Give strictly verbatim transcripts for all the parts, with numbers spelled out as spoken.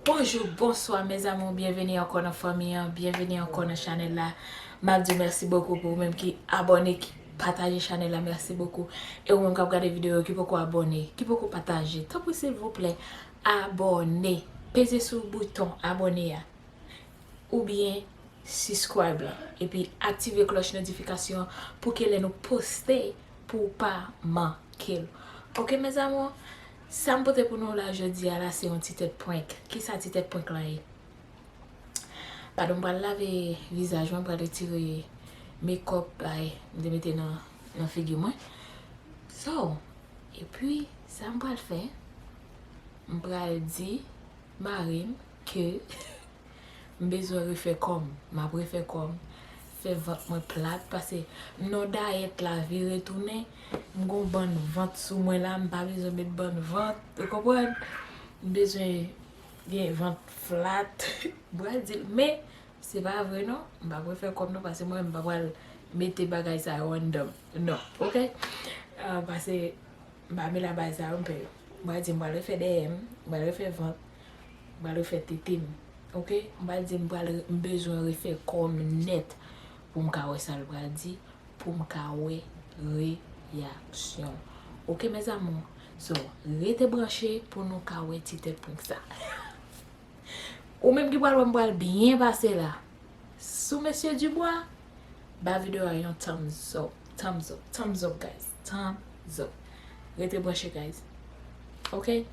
Bonjou, bonswa, mes amours, byenveni ankò nan fanmi an, byenveni ankò nan chanèl la. M ap di w mèsi bokou pou ou menm ki abòne, ki pataje chanèl la, mèsi bokou. E ou menm k ap gade videyo yo, ki poko abòne, ki poko pataje, tanpri silvouplè, abòne. Peze sou bouton abòne a. Oubyen subscribe la, epi aktive klòch notifikasyon pou ke lè nou poste, pou w pa manke l. Ok, mes amours, sa m pote pou nou la jodi a la, se yon ti tèt prank. Kisa ti tèt prank la ye? Padon, m pral lave vizaj mwen, m pral retire makeup bay m te mete nan, nan figi mwen. So, epi, sa m pral fè, m pral di mari m ke m bezwen refè kò m. M ap refè kò m. Fè vant mwen plat, pase non dayèt la vire tounen. M gon bann vant sou mwen la, m pa bezwen met bann vant. Ou konprann? M bezwen gen vant flat. M pral di l, men se pa vre non. M p ap refè kò m non, pase mwen menm m pa pral mete bagay sa yo anndan m. Non, ok? Ah, pase M pa mele bagay sa yo, m pè yo. M pral di m pral refè dèyè m, m pral refè vant, m pral refè tete m. Ok? M pral di m pral re- m bezwen refè kò m nèt pou m ka wè sa l pral di, pou m ka wè reyaksyon. Ok, mes amours? So, rete branche pou nou ka wè ti tèt prank sa. Ou menm ki pral wè m pral byen pase la sou Mesye Dubois, ba videyo a yon thumbs up, thumbs up, thumbs up, guys, thumbs up. Rete branche, guys. Ok?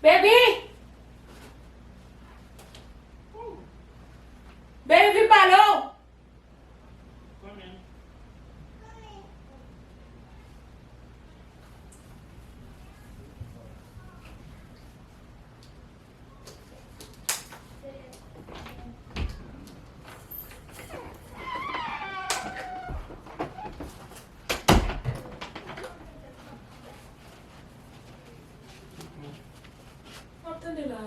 Baby! Baby, vin pale w! M ap tande la.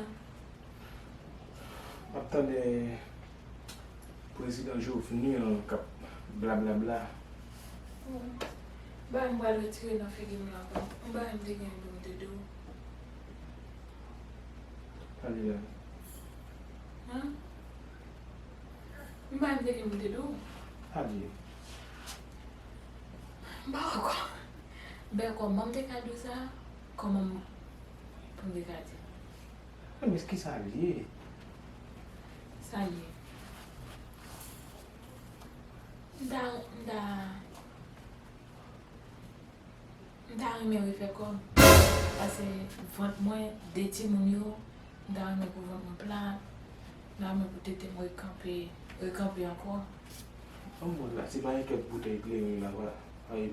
M ap tande Prezidan Jovenel k ap blablabla. Bagay m pral retire nan figi m la, yon bagay m te gen pou m te di w. Pale la. Hein? M pa vle ke m te di w. Adye. M pa wè kò-, bèl kòman m te ka di w sa, kòman m, pou m te ka di. Men kisa l ye? Sa l ye? M ta, m ta M ta renmen refè kò m. Pase vant mwen, de timoun yo, m ta renmen pou vant mwen plat, m ta renmen pou tete m rekanpe, rekanpe ankò. Anmwey, la, se pa yon kèk boutèy kleren la, pa, pa,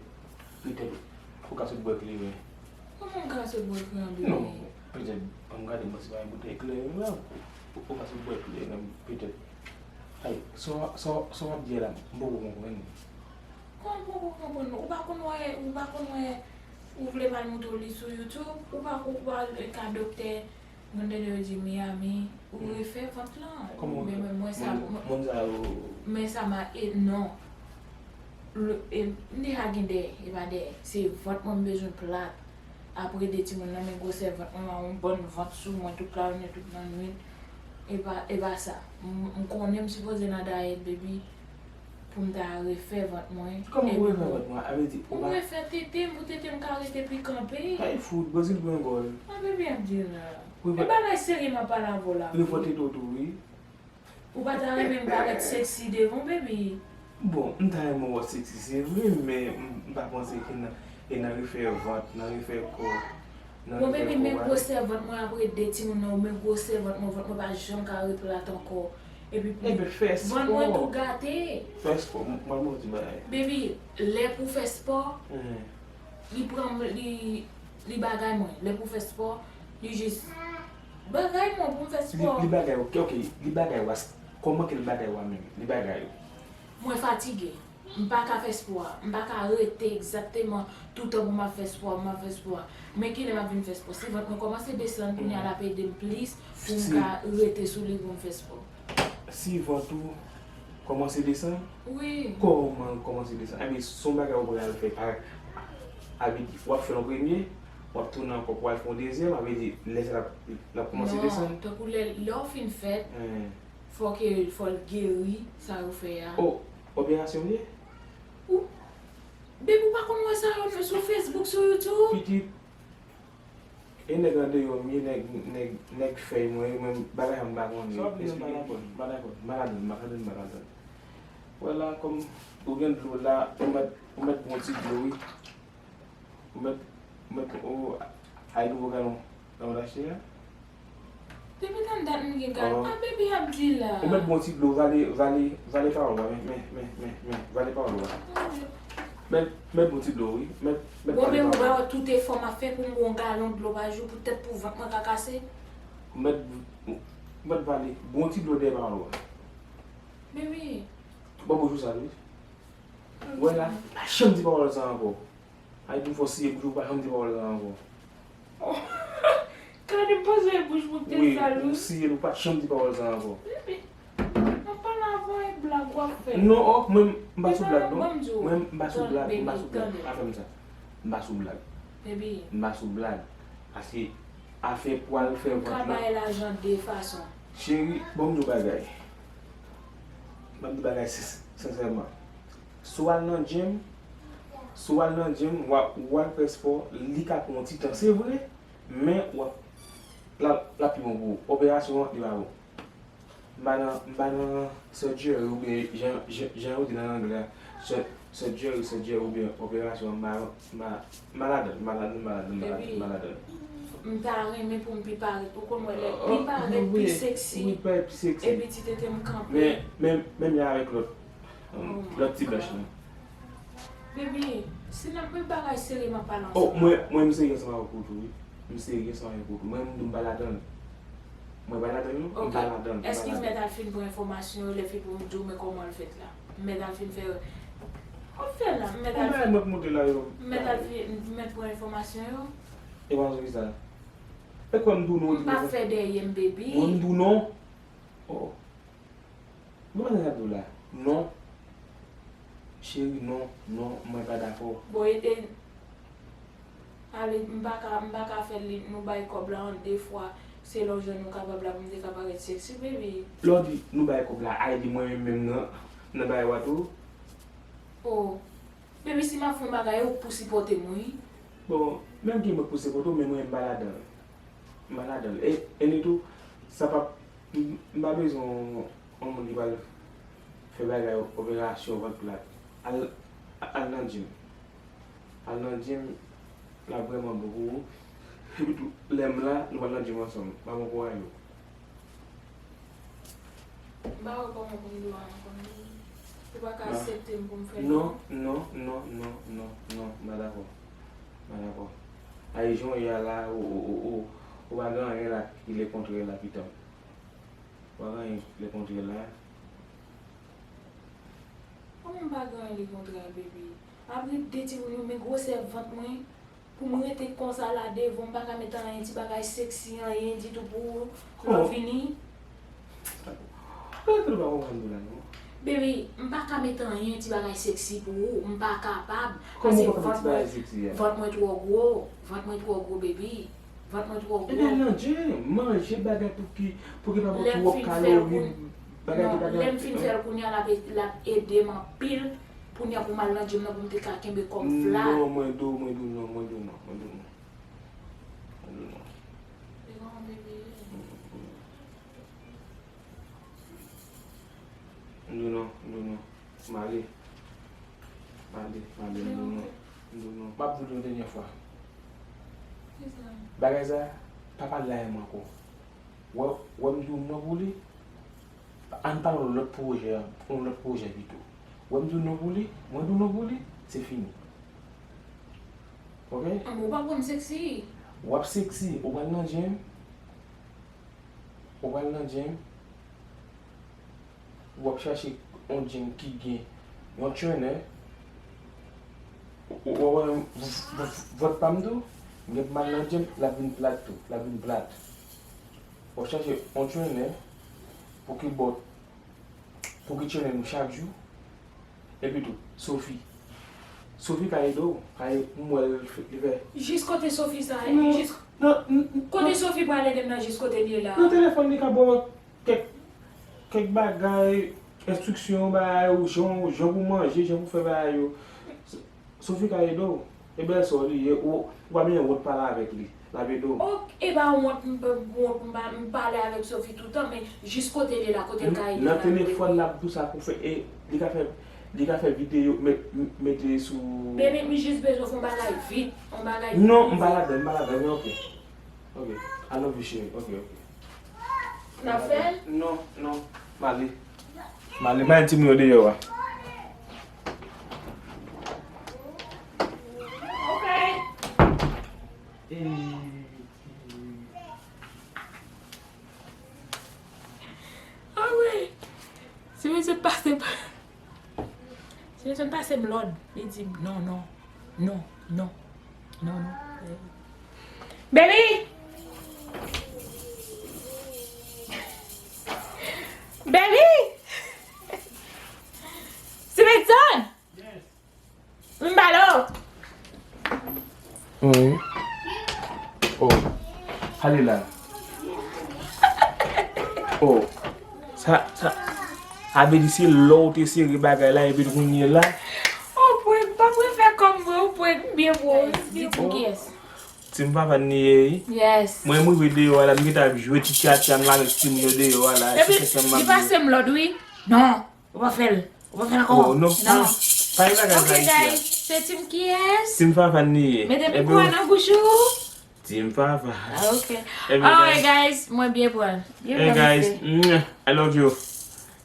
petèt, ou ka sot bwè kleren. Kòman m ka sot bwè kleren, bebe? Non, petèt, ban m gade, bon, se pa yon boutèy kleren la, ou, ou ka sot bwè kleren, petèt. Ay, sa w, sa w, sa w ap di a la, m poko konprann. Kòman w poko konprann? Ou pa konn wè, ou pa konn wè, ou vle m al montre w li sou YouTube, ou pa, ou pa ka doktè, moun tande yo di Miami, ou refè vant lan. Kòman ou, men, men mwen sa, moun, moun sa yo? Men sa ma, e, non. Le, e, m deja gen dè, e pa dè, se vant mwen m bezwen plat. Apre de timoun nan, men gwosè vant mwen, yon bòn vant sou mwen, tout lajounen, tout lannwit. E pa, e pa sa. M, m konnen m sipoze nan dayèt, baby, pou m ta refè vant mwen. Kòman pou refè vant mwen? A vle di, ou pa. Pou m refè tete m, pou tete m ka rete pi kanpe. Ay, fout, Brezil pran gòl. A, baby, ap di la. E bagay serye m ap pale avè w la. Refè tete w tou, wi. Ou pa ta renmen m parèt sexy devan w, baby? Bon, m ta renmen w sexy, se vre, men m, m pa panse ke nan, e nan refè vant, nan refè kò, nan refè kò a. Bon, baby, men gwosè vant mwen apre de timoun nan, men gwosè vant mwen, vant mwen pa janm ka replat ankò. Epi, vant mwen tou gate. Fè spò, m, m, m di bagay. Baby, lè pou fè spò, li pran m, li, li bagay mwen. Lè pou fè spò, li jis bagay mwen pou m fè spò. Li, li bagay, ok, ok, li bagay w a, kòman ke li bagay w a menm? Li bagay ou. Mwen fatige. M pa ka fè spò a. M pa ka rete egzakteman toutan pou m ap fè spò a, m ap fè spò a. Men kilè m ap vin fè spò? Si vant mwen kòmanse desann, kounye a l ap ede m plis pou m ka rete sou li pou m fè spò. Si vant ou kòmanse desann? Wi. Kòman l kòmanse desann? Ebyen, se yon bagay ou pral fè pa, w ap fè l an premye, w ap tounen ankò pou w al fè yon dezyèm, sa vle di, lè sa l ap, l ap kòmanse desann? Non, tankou lè, lè w fin fèt, fò ke, fò l geri, sa yo fè a. O, operasyon l ye? Ou, baby, ou pa konn wè sa yo sou Facebook, sou YouTube? Pitit, e nèg andeyò m ye, nèg, nèg, nèg fèy mwen yo, mwen bagay sa m pa konnen. Sa w ap di m pa dakò, m pa dakò. M pa ladann, m pa ladann, m pa ladann. Wè la, kòm ou gen dlo la, ou mèt, ou mèt pran ti dlo, wi. Ou mèt, ou mèt, o, ay nouvo galon, galon dache a. Depi nan dat m gen galon. A, baby ap di la. Ou mèt bon ti dlo, vale, vale, vale pawòl la, men, men, men, men, men, vale pawòl la. Mèt, mèt bon ti dlo, wi. Mèt, mèt vale pawòl la. Bon, men ou pa wè tout efò m ap fè pou m bwè yon galon dlo pa jou poutèt pou vant mwen ka kase? Mèt, mèt vale, bon ti dlo dèyè pawòl la. Baby. Bon, bonjou sa, wi. Wè la, pa janm di pawòl sa ankò. Ay, pou fò siye bouch ou, pa janm di pawòl sa ankò. Gade m pa siye bouch pou te sal wi. Wi, ou siye l, ou pa janm di pawòl sa ankò. Baby, m ap pale avè w, e blag w ap fè. Non, o, mwen, m pa sou blag, non. Mwen, m pa sou blag, m pa sou blag. Pa fè m sa. M pa sou blag. Baby. M pa sou blag. Paske afè pou al fè vant lan. M ka bay lajan de fason. Cheri, ban m di w bagay. Ban m di bagay sens-, sensèman. Si w al nan gym, si w al nan gym, w a, w al fè spò, li ka pran yon ti tan, se vre, men w ap, l ap, l ap pi bon pou ou. Operasyon an, li pa bon. M pa nan, m pa nan surgery oubyen jan, jan, jan yo di nan anglè a, sur-, surgery, surgery oubyen operasyon, m pa, m pa, m pa ladann, m pa ladann, m pa ladann, m pa ladann, m pa ladann. M ta renmen pou m pi parèt, ou konn wè lè pi parèt, pi sexy, epi ti tete m kanpe. Men, men, menm jan avèk lòt. Lòt ti blanch lan. Baby, si n ap met bagay serye, m ap pale ansanm avè w. O, mwen, mwen, m serye ansanm avèk ou tou, wi. M serye ansanm avèk ou tou. Mwen, m di w m pa ladann. Mwen pa ladann, non. M pa ladann, m pa ladann. Èske m mèt al fin pran enfòmasyon yo, lè fi pou m di w, men kòman l fèt la? M mèt al fin fè, ou fè la, m mèt al fin, mwen k monte la yo. M mèt al fin, m mèt pran enfòmasyon yo. E pa yon visa. E kwè m di w non, ou di m pa fè dèyè m, baby. Mwen m di w non. O. Gade sa m ap di w la. Non. Cheri, non, non, mwen pa dakò. Bon, e, e, ale, m pa ka, m pa ka fè li, nou bay kòb la an de fwa, selon jan nou kapab la, pou m te ka parèt sexy, baby. Lè w di nou bay kòb la, ay di mwen menm menm nan, nan bagay w a tou? O. Baby, si m ap fè yon bagay, ou k pou sipòte m, wi. Bon, menm gen mwen k pou sipòte w, men mwen, m pa ladan l. M pa ladan l. E, e nitou, sa p ap, m, m pa bezwen yon, yon moun ki pral fè bagay operasyon vant plat. Al, al nan gym. Al nan gym, l ap vrèman bon pou ou. Epi tou, lè m la, nou pral nan gym ansanm. M ap ankouraje w. M pa wè kòman pou m di w ankò non. Ou pa ka aksepte m pou m fè non. Non, non, non, non, non, non, m pa dakò. M pa dakò. Ay, jan w ye a la, ou, ou, ou, ou, ou pa gen anyen la ki le kontrè la, pitit. Ou pa gen anyen ki le kontrè la. Kòman m pa gen anyen le kontrè, baby? Apre de timoun yo, men gwosè vant mwen. Pou m rete konsa la devan w, m pa ka met anyen, ti bagay sexy, anyen ditou pou ou lè w vini? Ou pa konprann nou la, non. Baby, m pa ka met anyen, ti bagay sexy pou ou, m pa kapab. Paske vant mwen, vant mwen twò gwo, vant mwen twò gwo, baby. Vant mwen twò gwo. Ebyen, nan djim, manje bagay pou ki, pou ki pa gen twòp kalori, bagay ki pa gen. Non, lè m fin fè l kounye a, l ap, l ap ede m anpil. Kounye a pou m al nan djim nan pou m te ka kenbe kò m flat. Non, mwen di w, mwen di w non, mwen di w non, mwen di w non. Mwen di w non. Li pa yon bebe. M di w non, m di w non. M ale. M ale, m ale, m di w non. M di w non. M ap di w yon dènyè fwa. Kisa? Bagay sa, pa pale avè m ankò. Wè, wè m di w non pou li. Ann pale yon lòt pwojè, yon lòt pwojè pito. Wè m di w non pou li, mwen di w non pou li, se fini. Oke? Anmè, ou pa konn sexy. W ap sexy, ou pral nan djim. Ou pral nan djim. W ap chache yon djim ki gen yon trainer. Ou, ou, ou wè vant pa m tou? M gen pou m al nan djim, l ap vin plat tou. L ap vin plat. W ap chache yon trainer pou ki bòt, pou ki trainer nou chak jou. Epi tou, Sophie. Sophie ka ede w, ka ede m wè l fè, li fè. Jis kote Sophie sa, epi jis. Non, non, n-, n-, kote Sophie pral ede m nan jis kote l ye la? Nan telefòn li ka ba w kèk, kèk bagay, enstriksyon, bagay, ou jan, jan pou manje, jan pou fè bagay yo. Sophie ka ede w. E bèlsè w li ye, ou, ou pa bezwen wont pale avèk li. L ap ede w. Ok, e pa wont, m pa wont, m pa, m pale avèk Sophie toutan, men jis kote l ye la, kote l ka ede m nan telefòn, l ap di w sa pou fè, e li ka fè, li ka fè videyo, met, mete sou. Baby, m jis bezwen fè yon bagay vit, yon bagay vit. Non, m pa ladan, m pa ladan, men ok. Ok. I love you, cheri. Ok, ok. N ap fè l? Non, non. M ale. M ale. Bay timoun yo deyò a. Ok. Anmwey. Si mesye pase. Si mesye pase m lòd, li di m non, non, non, non, non, non. Baby! Baby! Stevenson! M pale w. Wi. Oh. Ale la. Oh. Sa, sa. A vle di se lè w te sere bagay la, epi kounye la. Oh, prank, pa prefè kòm mwen, oh, prank, m byen bon. Di Tim kiyès? Tim Fafa n li ye, wi. Yes. Mwen, m rive deyò a la, m gentan ap jwe ti tchatcha m la avèk timoun yo deyò a la. Epi, li pase m lòd, wi. Non. Ou pa fè l. Ou pa fè l ankò. Oh, non. Non. Pa, pa gen bagay sa isit la. Ok, guys. Se Tim kiyès? Tim Fafa n li ye. Mete mikwo a nan bouch ou. Tim Fafa. Ah, ok. Alright, guys. Mwen byen pran. Byen pran, mesye. Hey, guys. Mwah. I love you.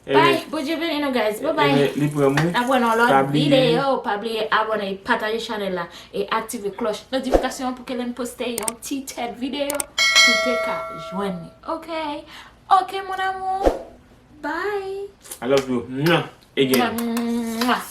Bye. Bondye beni nou, guys. Bye bye. Li pran mwen. N ap wè nan lòt videyo. Pa bliye abòne, pataje chanèl la e aktive klòch notifikasyon an pou ke lè n poste yon ti tèt videyo, pou te ka jwenn li. Ok? Ok, mon amour. Bye. I love you. Mwah. Again. Mwah.